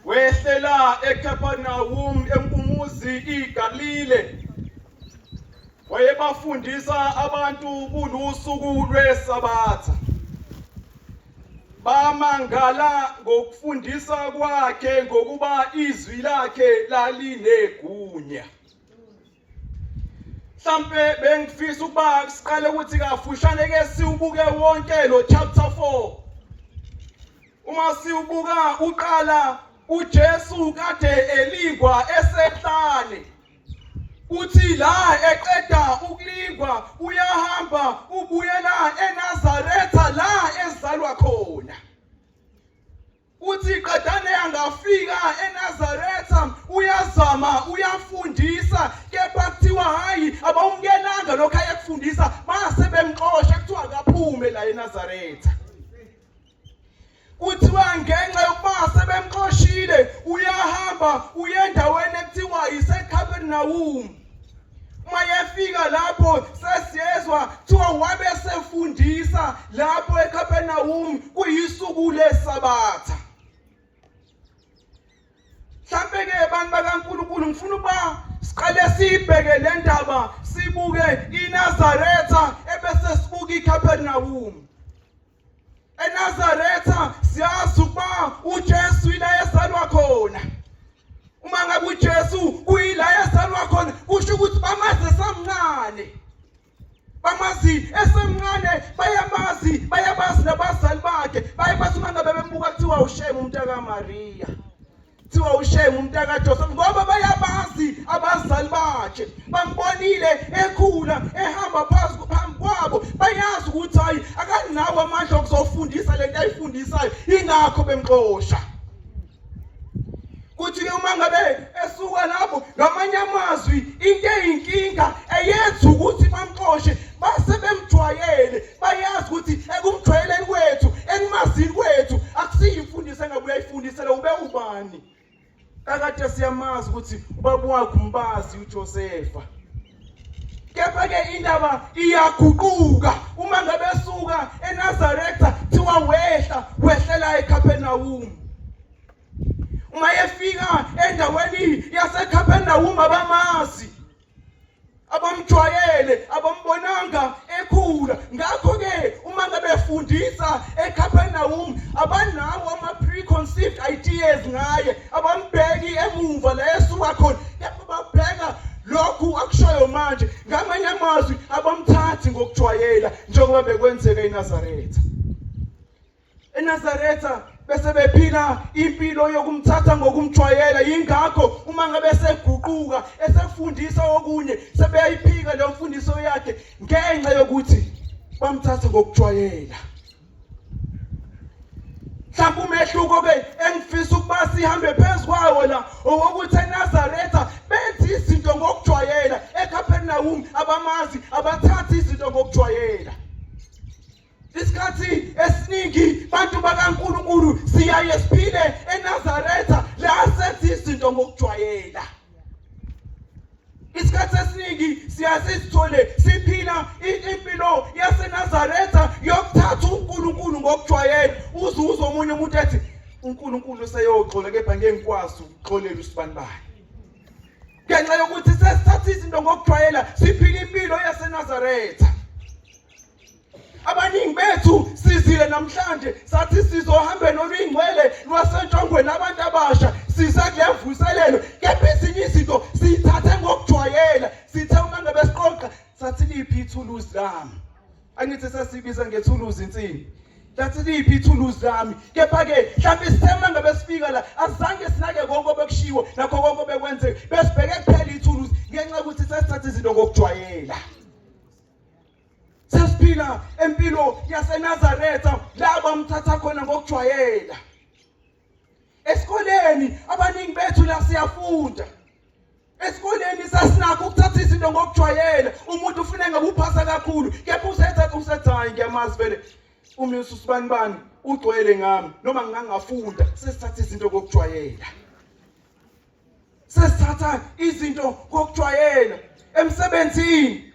Wehlela eCapernaum empumuzi iGalile. Wayebafundisa abantu kulusuku lweSabatha. Bamangala ngokufundisa kwakhe ngokuba izwi lakhe lalinegunya. Mhlampe bengifisa ukuba siqale ukuthi kafushane ke siwubuke wonke lo chapter 4. Uma siwubuka uqala uJesu kade elingwa esehlane. Uthi la eqeda ukulingwa uyahamba ubuyela eNazaretha la ezalwa khona. Uthi qedane angafika eNazaretha uyazama uyafundisa kepha kuthiwa hayi abawumkelanga lokho ayekufundisa base bemxosha kuthiwa akaphume la eNazaretha. Kuthiwa ngenxa yokuba sebemxoshile uyahamba uye endaweni ekuthiwa yiseCapernaum. Uma yefika lapho sesiyezwa kuthiwa wabe sefundisa lapho eCapernaum kuyisuku leSabatha. Mhlampe ke abantu bakaNkulunkulu ngifuna ukuba siqale sibheke le ndaba sibuke iNazaretha ebese sibuka iCapernaum. ENazaretha siyazi ukuba uJesu ila ezalwa khona. Uma ngabe uJesu kuyila ezalwa khona kusho ukuthi bamazi esamncane. Bamazi esemncane bayamazi bayabazi nabazali bakhe baye bathi uma ngabe bembuka kuthiwa uShemu umntaka Maria. Kuthiwa uShemu umntakaJoseph ngoba bayabazi abazali bakhe bambonile ekhula ehamba phansi phambi kwabo bayazi ukuthi hayi akanawo amandla okuzofundisa lento ayifundisayo ingakho bemxosha kuthi ke uma ngabe esuka lapho ngamanye amazwi into eyinkinga eyenza ukuthi bamxoshe base bemjwayele bayazi ukuthi ekumjwayeleni kwethu ekumazini kwethu akusiyo imfundiso engabe uyayifundisela ube ubani kakade siyamazi ukuthi ubaba wakhe umbazi uJosefa kepha ke indaba iyaguquka uma ngabe esuka eNazaretha thiwa wehla wehlela eCapernaum uma efika endaweni yaseCapernaum abamazi abamjwayele abambonanga ekhula ngakho-ke uma ngabe efundisa eCapernaum abanawo ama-preconceived ideas ngaye abambheki emuva la esuka khona kepha babheka lokhu akushoyo manje ngamanye amazwi abamthathi ngokujwayela njengoba bekwenzeka eNazaretha eNazaretha bese bephila impilo yokumthatha ngokumjwayela yingakho uma ngabe seguquka esefundisa okunye sebeyayiphika leyo mfundiso yakhe ngenxa yokuthi bamthatha ngokujwayela mhlawumbe umehluko ke engifisa ukuba sihambe phezu kwawo la owokuthi eNazaretha benza izinto ngokujwayela eCapernaum abamazi abathathi izinto ngokujwayela Isikhathi esiningi bantu bakaNkulunkulu siyaye siphile eNazaretha la senza izinto ngokujwayela. Isikhathi esiningi siyasithole siphila impilo yaseNazaretha yokuthatha uNkulunkulu ngokujwayela. Uze uzwe omunye umuntu ethi uNkulunkulu useyoxola kepha ngeke ngikwazi ukuxolela usibanibani. Ngenxa yokuthi sesithatha izinto ngokujwayela siphila impilo yaseNazaretha. Abaningi bethu sizile namhlanje sathi sizohamba noluyingcwele lwasentshongweni abantu abasha size kule mvuselelo kepha ezinye izinto siyithathe ngokujwayela sithe uma ngabe siqoqa sathi liphi ithuluzi lami angithi sesibiza ngethuluzi insini lathi liphi ithuluzi lami kepha-ke mhlawumbe sithe uma ngabe sifika la azange sinake konke obekushiwo nakho konke obekwenzeka besibheke kuphela ithuluzi ngenxa yokuthi sesithatha izinto ngokujwayela Sesiphila empilo yaseNazaretha la bamthatha khona ngokujwayela. Esikoleni abaningi bethu la siyafunda. Esikoleni sasinakho ukuthatha izinto ngokujwayela. Umuntu ufuna ngabe uphasa kakhulu, kepha usethatha usethi hayi ngiyamazi vele uMrs usibani bani ugcwele ngami noma ngingangafunda sesithatha izinto ngokujwayela. Sesithatha izinto ngokujwayela emsebenzini.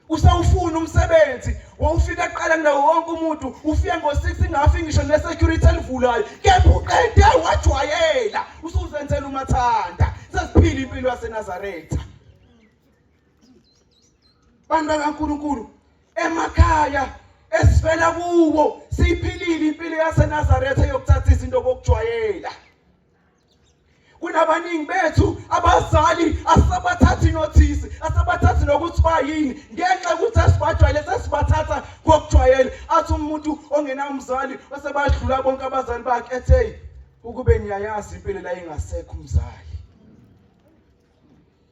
Usawufuna umsebenzi wawufika kuqala kunawo wonke umuntu ufike ngo-6 ingafi ngisho ne-security elivulayo kepha uqede wajwayela. sesikuthanda, sesiphila impilo yaseNazaretha. Bantu bakaNkulunkulu emakhaya esivela kuwo siyiphilile impilo yaseNazaretha yokuthatha izinto kokujwayela. Kunabaningi bethu abazali asabathathi nothisi, asabathathi nokuthi bayini ngenxa yokuthi sesibajwayele, sesibathatha ngokujwayele. Athi umuntu ongenamzali osebadlula bonke abazali bakhe ethe ukube niyayazi impilo la ingasekho umzali.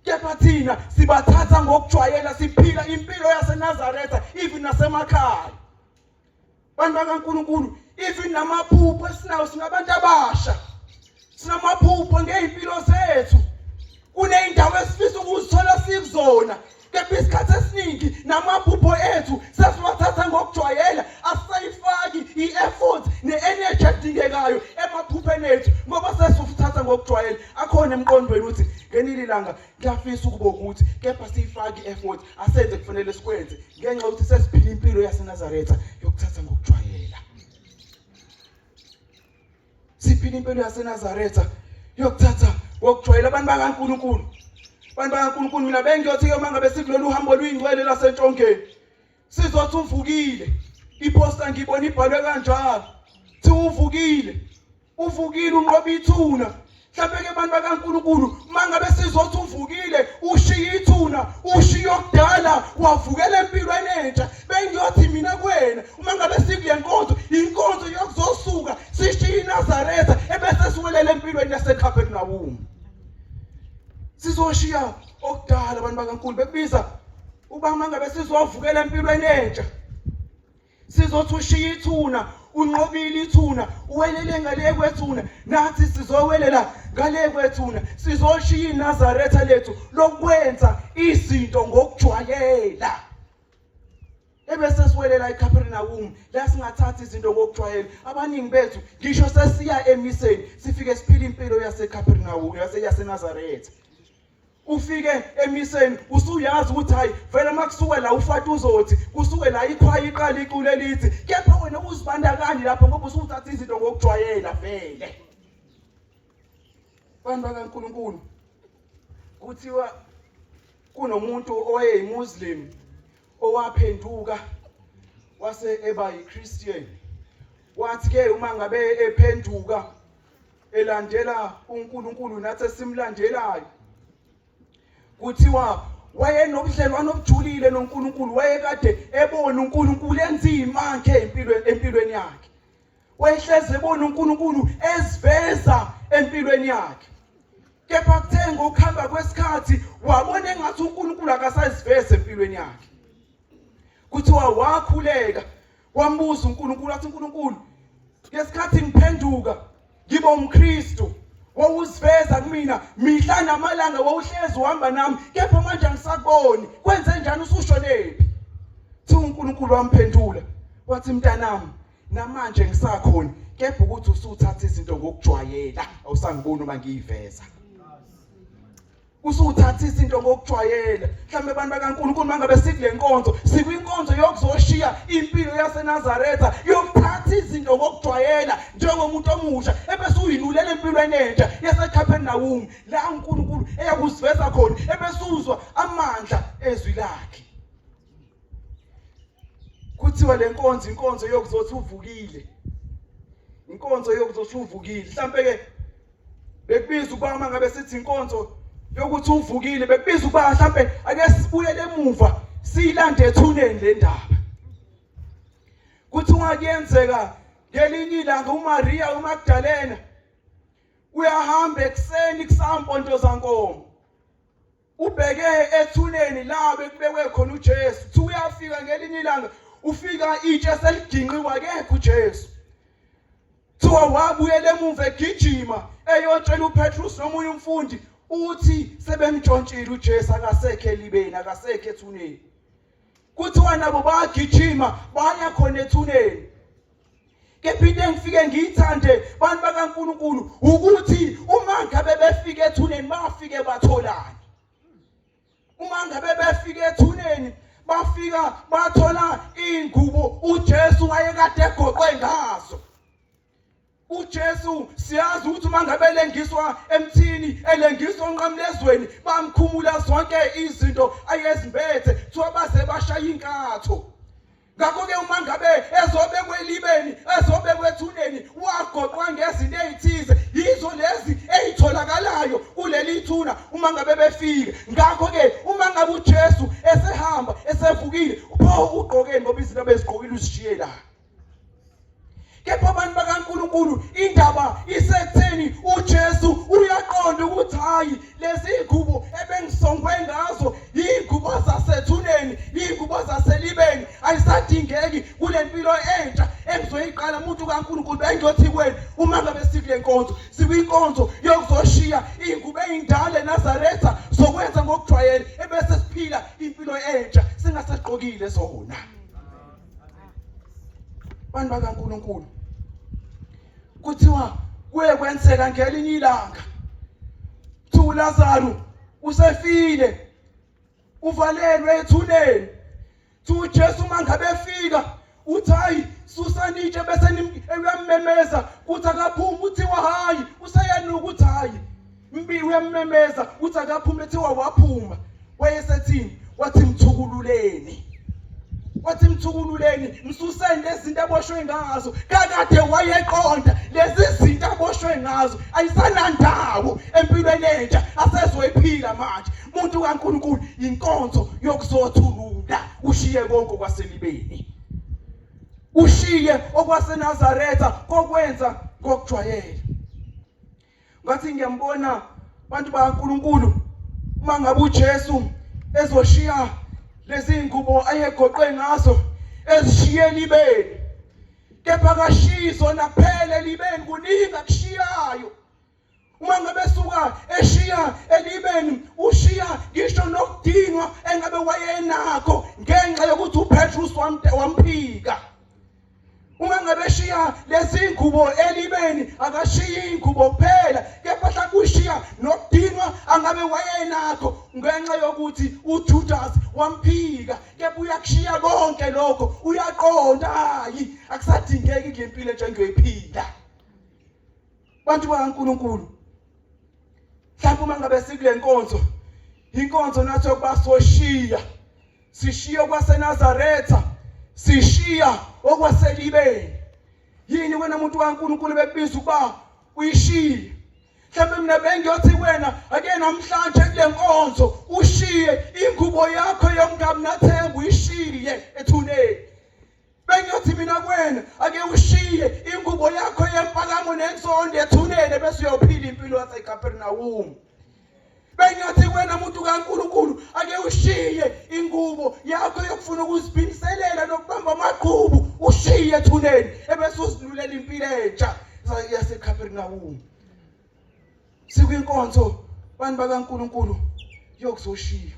Kepha thina sibathatha ngokujwayela, siphila impilo yaseNazaretha even nasemakhaya. Bantu bakaNkulunkulu, even namaphupho esinawo singabantu abasha, sinamaphupho ngey'mpilo zethu, kuney'ndawo esifisa ukuzithola sikuzona, kepha isikhathi esiningi namaphupho ethu sesiwathatha ngokujwayela, asisayifaki i-effort ne-energy edingekayo emaphupheni ethu ngoba sesifuthatha ngokujwayela. Akhona emqondweni ukuthi ngelinye ilanga ngiyafisa ukuba ukuthi, kepha siyifaki i-effort, asenze kufanele sikwenze ngenxa yokuthi sesiphila impilo yaseNazaretha yokuthatha ngokujwayela. Siphila impilo yaseNazaretha yokuthatha ngokujwayela. Abantu bakaNkulunkulu, abantu bakaNkulunkulu, mina bengiyothi-ke uma ngabe sikulolu hambo oluyingcwele lasentshongeni, sizothi uvukile. Iposta ngibona ibhalwe kanjalo, thi uvukile, uvukile, unqoba ithuna. Mhlawumbe ke bantu bakaNkulunkulu, uma ngabe sizothi uvukile, ushiye ithuna, ushiye okudala, wavukela empilweni entsha. Bengiyothi mina kuwena, uma ngabe sikule nkonzo, inkonzo yokuzosuka sishiye iNazaretha ebese siwelela empilweni yaseKapernaum. Sizoshiya okudala abantu bakaNkulunkulu, bekubiza uba uma ngabe sizovukela empilweni entsha. Sizothi ushiya ithuna, unqobile ithuna, uwelele ngale kwethuna, nathi sizowelela ngale kwethuna, sizoshiya iNazaretha lethu lokwenza izinto ngokujwayela. Ebese siwelela eCapernaum la singathatha izinto ngokujwayela. Abaningi bethu ngisho sesiya emiseni sifike siphila impilo yaseCapernaum, yaseNazaretha. Ufike emiseni usuyazi ukuthi hayi vele makusuke la ufata uzothi kusuke la ikhwaya iqala iculo elithi, kepha wena uzibandakanye lapho ngoba usuthatha izinto ngokujwayela vele. Bantu bakaNkulunkulu, kuthiwa kunomuntu owayeyiMuslim owaphenduka wase eba yiChristian. Wathi ke uma ngabe ephenduka elandela uNkulunkulu nathi esimlandelayo, kuthiwa wayenobudlelwano obujulile noNkulunkulu, wayekade ebona uNkulunkulu enza izimanke empilweni yakhe, wayehleze ebona uNkulunkulu eziveza empilweni yakhe. Kepha kuthe ngokuhamba kwesikhathi wabona engathi uNkulunkulu akasazivezi empilweni yakhe. Kuthiwa wakhuleka wambuza uNkulunkulu, athi uNkulunkulu, ngesikhathi ngiphenduka ngiba umKristu wawuziveza kumina mihla namalanga, wawuhlezi uhamba nami, kepha manje angisakuboni, kwenze njani, usushonephi? Thi uNkulunkulu wamphendula wathi, mntanami, namanje ngisakhona, kepha ukuthi usuthatha izinto ngokujwayela, awusangiboni uma ngiyiveza. Usuthatha izinto ngokujwayela. Mhlawumbe abantu bakaNkulunkulu mangabe sikule nkonzo, sikwinkonzo yokuzoshiya impilo yaseNazaretha, yokuthatha izinto ngokujwayela njengomuntu omusha, ebese uyinulela empilweni entsha yaseCapernaum, la uNkulunkulu eyakuziveza khona, ebese uzwa amandla ezwi lakhe. Kuthiwa le nkonzo inkonzo yokuzothi uvukile, inkonzo yokuzothi uvukile. Mhlampe ke bekubiza ukuba uma ngabe sithi inkonzo yokuthi uvukile, bekubiza ukuba mhlampe ake sibuyele emuva siyilande ethuneni le ndaba. Kuthi ungakuyenzeka ngelinye ilanga uMaria uMagdalena uyahamba ekuseni kusamponto zankomo, ubheke ethuneni la bekubekwe khona uJesu. Kuthi uyafika ngelinye ilanga, ufika itshe seliginqiwe, akekho uJesu. Kuthiwa wabuyela emuva egijima eyotshela uPetrus nomunye umfundi, uthi sebemtshontshile uJesu, akasekho elibeni, akasekho ethuneni. Kuthiwa nabo bagijima baya khona ethuneni. Kepha into engifike ngiyithande bantu bakaNkulunkulu ukuthi uma ngabe befike ethuneni bafike batholani. Uma ngabe befike ethuneni bafika bathola ingubo uJesu wayekade egoqwe ngazo. UJesu siyazi ukuthi uma ngabe elengiswa emthini elengiswa onqamlezweni bamkhumula zonke izinto ayezimbethe kuthiwa baze bashaya inkatho. Ngakho-ke uma ngabe ezobekwa elibeni ezobekwa ethuneni wagoqwa ngezinto ey'thize yizo lezi ey'tholakalayo kuleli thuna uma ngabe befika. Ngakho-ke uma ngabe uJesu esehamba esevukile pho ugqokeni ngoba izinto abezigqokile uzishiye la. Kepha abantu bakaNkulunkulu indaba isekutheni uJesu uyaqonda ukuthi hayi lezi igubo ebengisongwe ngazo iy'ngubo zasethuneni iy'ngubo zaselibeni ayisadingeki kule mpilo entsha engizoyiqala muntu kaNkulunkulu bengiyothi kwenu uma ngabe sikule nkonzo sikwinkonzo yokuzoshiya iy'ngubo ey'ndala eNazaretha zokwenza ngokujwayele ebese siphila impilo entsha singasagqokile zona. Bantu bakaNkulunkulu kuthiwa kuye kwenzeka ngelinye ilanga kuthiwa uLazaru usefile uvalelwe ethuneni kuthiwa uJesu uma ngabe efika uthi hayi susani itshe bese uyammemeza kuthi akaphume uthiwa hayi useyanuka uthi hayi mbi uyammemeza uthi akaphume ethiwa waphuma wayesethini wathi mthukululeni wathi mthukululeni msuseni lezi zinto aboshwe ngazo kakade wayeqonda lezi zinto aboshwe ngazo ayisanandawo empilweni entsha asezoyiphila manje muntu kaNkulunkulu inkonzo yokuzothulula ushiye konke okwaselibeni ushiye okwaseNazaretha kokwenza ngokujwayele Ngathi ngiyambona bantu bakaNkulunkulu uma ngabe uJesu ezoshiya lezi ngubo ayegoqwe ngazo ezishiye elibeni kepha akashiyi zona kuphela elibeni kuningi akushiyayo uma ngabe suka eshiya elibeni ushiya ngisho nokudinwa engabe wayenakho ngenxa yokuthi uPetrus wamphika Uma ngabe eshiya lezi ngubo elibeni akashiyi ingubo kuphela kepha mhlawumbe ushiya nokudinwa angabe wayenakho ngenxa yokuthi uJudas wamphika kepha uyakushiya konke lokho uyaqonda hayi akusadingeki kule mpilo entsha engiyoyiphila bantu bakaNkulunkulu mhlawumbe uma ngabe sikule nkonzo inkonzo nathi yokuba soshiya sishiya okwaseNazaretha sishiya okwaselibeni yini wena muntu kaNkulunkulu bekubiza ukuba uyishiye mhlawumbe mina bengiyothi kuwena ake namhlanje kule nkonzo ushiye ingubo yakho yomngami nathemba uyishiye ethuneni bengiyothi mina kuwena ake ushiye ingubo yakho yempakamo nenzondo ethuneni bese uyophila impilo yaseKapernawume bengiyothi kuwena muntu kaNkulunkulu ake ushiye ingubo yakho yokufuna ukuziphindiselela nokubamba amaqhubu ushiye ethuneni ebese uzilulela impilo entsha yaseKapernawume sikwinkonzo bantu bakaNkulunkulu yokuzoshiya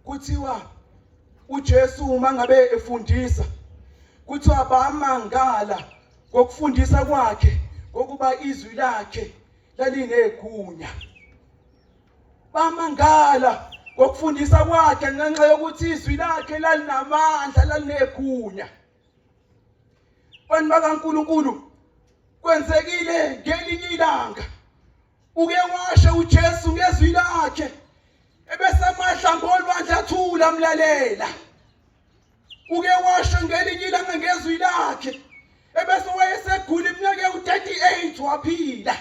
kuthiwa uJesu uma ngabe efundisa kuthiwa bamangala ngokufundisa kwakhe ngokuba izwi lakhe lalinegunya bamangala ngokufundisa kwakhe ngenxa yokuthi izwi lakhe lalinamandla lalinegunya bantu bakaNkulunkulu kwenzekile ngelinye ilanga uke washo uJesu ngezwi lakhe ebese amahlambo olwandle athula amlalela uke washo ngelinye ilanga ngezwi lakhe ebese wayesegula iminyaka ewu-38 waphila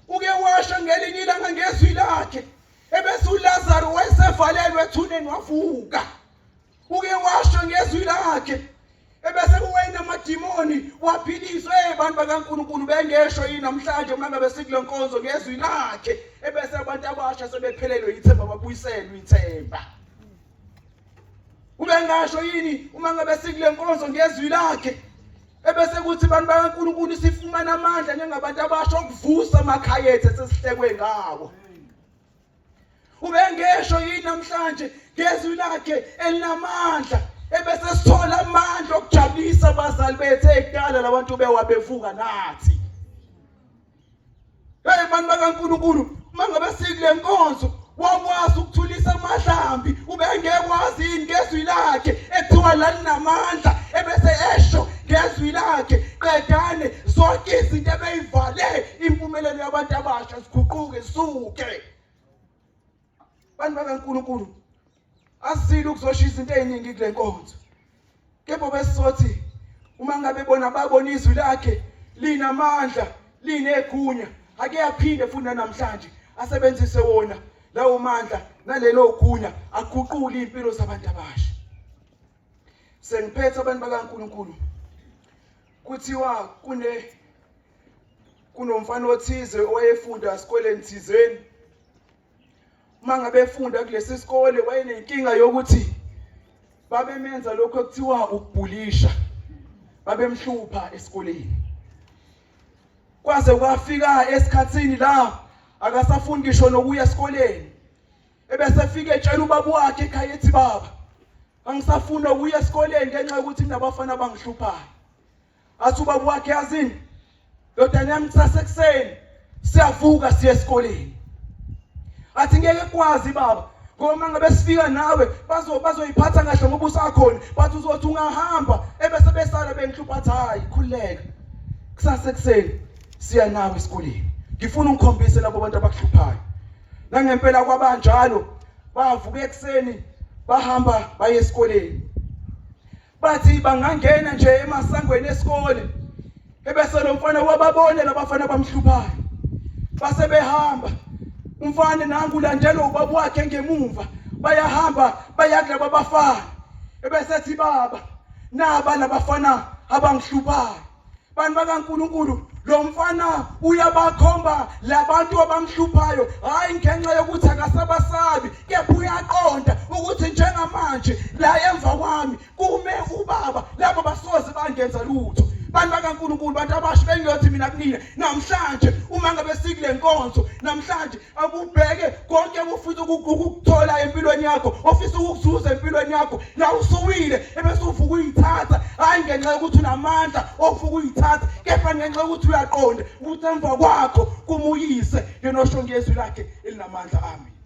uke washo ngelinye ilanga ngezwi lakhe ebese uLazaru wayesevalelwe ethuneni wavuka uke washo ngezwi lakhe ebese kuwena amadimoni waphiliswe abantu bakaNkulunkulu bengesho yini namhlanje uma ngabe sikule nkonzo ngezwi lakhe ebese abantu abasha sebephelelwe ithemba babuyiselwe ithemba Ubengasho yini uma ngabe sikule nkonzo ngezwi lakhe ebese kuthi abantu bakaNkulunkulu sifumana amandla njengabantu abasha okuvusa amakhaya ethu esesihlekwe ngawo. Ubengesho yini namhlanje ngezwi lakhe elinamandla ebese sithola amandla okujabulisa abazali bethu ekudala labantu bewabevuka nathi. Hey bantu bakaNkulunkulu, uma ngabe sikule nkonzo wakwazi ukuthulisa amahlambi ubengekwazi yini ngezwi lakhe ekuthiwa lalinamandla ebese esho ngezwi lakhe Qedane zonke izinto ebeyivale impumelelo yabantu abasha ziguquke zisuke. Bantu bakaNkulunkulu asizile ukuzosho izinto eziningi kule nkonzo. Kepha besizothi uma ngabe bona babona izwi lakhe linamandla linegunya ake aphinde futhi namhlanje asebenzise wona lawo mandla nalelo gunya aguqule impilo zabantu abasha. Sengiphethe abantu bakaNkulunkulu. Kuthiwa kune kunomfana othize owayefunda esikoleni thizeni. Uma ngabe efunda kulesi sikole wayenenkinga yokuthi babemenza lokho ekuthiwa ukubhulisha. Babemhlupha esikoleni. Kwaze kwafika esikhathini la akasafuni ngisho nokuya esikoleni. Ebesefika etshela ubaba wakhe ekhaya ethi baba angisafuni ukuya esikoleni ngenxa yokuthi kunabafana abangihluphayo. Athi ubaba wakhe yazini ndodana yami kusasa ekuseni siyavuka siye esikoleni. Athi ngeke kwazi baba ngoba uma ngabe sifika nawe bazoyiphatha kahle ngoba usakhona bathi uzothi ungahamba ebese besala bengihlupha athi hayi khululeka kusasa ekuseni siya nawe esikoleni ngifuna ungikhombise labo bantu abakuhluphayo. Nangempela kwabanjalo bavuka ekuseni bahamba baye esikoleni. Bathi bangangena nje emasangweni esikole ebese lo mfana wababona labafana bamhluphayo. Base behamba umfana nangu ulandelwa ubaba wakhe ngemumva bayahamba baya kulaba bafana ebese ethi baba naba labafana abangihluphayo. Bantu bakaNkulunkulu lo mfana uyabakhomba labantu abamhluphayo hayi ngenxa yokuthi akasabasabi kepha uyaqonda ukuthi njengamanje la emva kwami kume ubaba labo basoze bangenza lutho. Bantu bakaNkulunkulu bantu abasha bengiyothi mina kunina namhlanje uma ngabe sikule nkonzo namhlanje akubheke konke ofisa ukukuthola empilweni yakho ofisa ukukuzuza empilweni yakho la usuwile ebese uvuka uyithatha hayi ngenxa yokuthi unamandla ovuka uyithatha kepha ngenxa yokuthi uyaqonda ukuthi emva kwakho kumuyise yena osho ngezwi lakhe elinamandla. Amen.